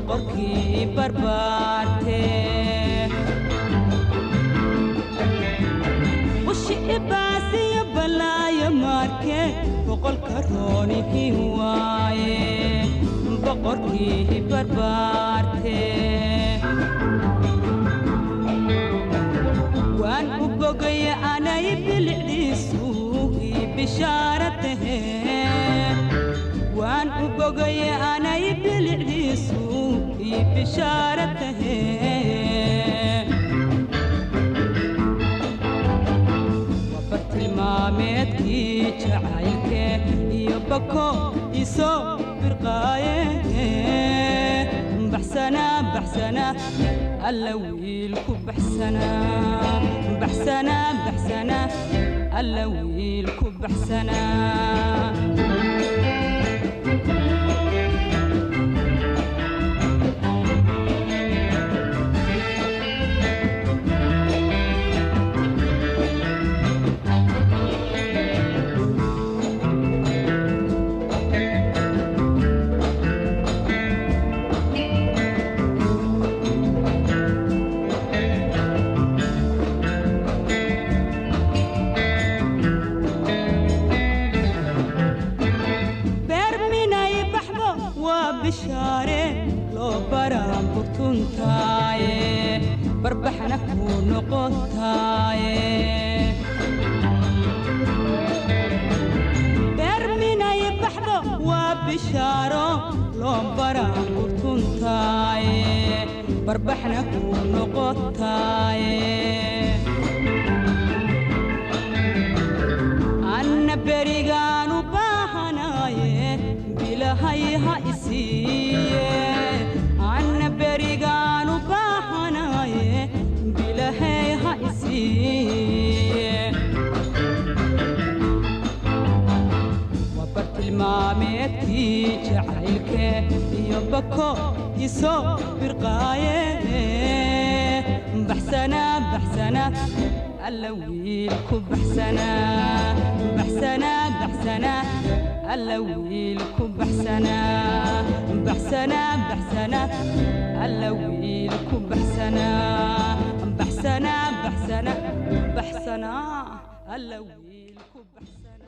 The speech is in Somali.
Boqorkii barbaarte Ushi ibaasiyo balaayo maarke boqolka roonihii waaye boqorkii barbaarte waan u bogaya anay bilicdiisu ii bishaara tahe waan u bogaya anay bilicdiisu ii bishaara tahe bartilmaameedkii jacaylke iyo bako isoo birqaaye baxsanaa baxsanaa alla wiilku baxsanaa baxsanaa baxsanaa alla wiilku baxsanaa beer minay baxdo waa bishaare loo baraan burtuntaaye barbaxna kuu noqotaaye beer minay baxdo waa bishaaro loo baraan burtuntaaye barbaxna kuu noqotaaye anna berigaan u baahanaye bilahay ha isiiye anna berigaan u baahanaye bilahay ha isiiye waa bartilmaameedkii jacaylke iyo bako isoo birqaaye baxsanaa baxsanaa alla wiilku baxsanaa baxsanaa baxsanaa alla wiilku baxsanaa baxsanaa baxsanaa alla wiilku baxsanaa baxsanaa baxsanaa baxsanaa alla wiilku baxsanaa.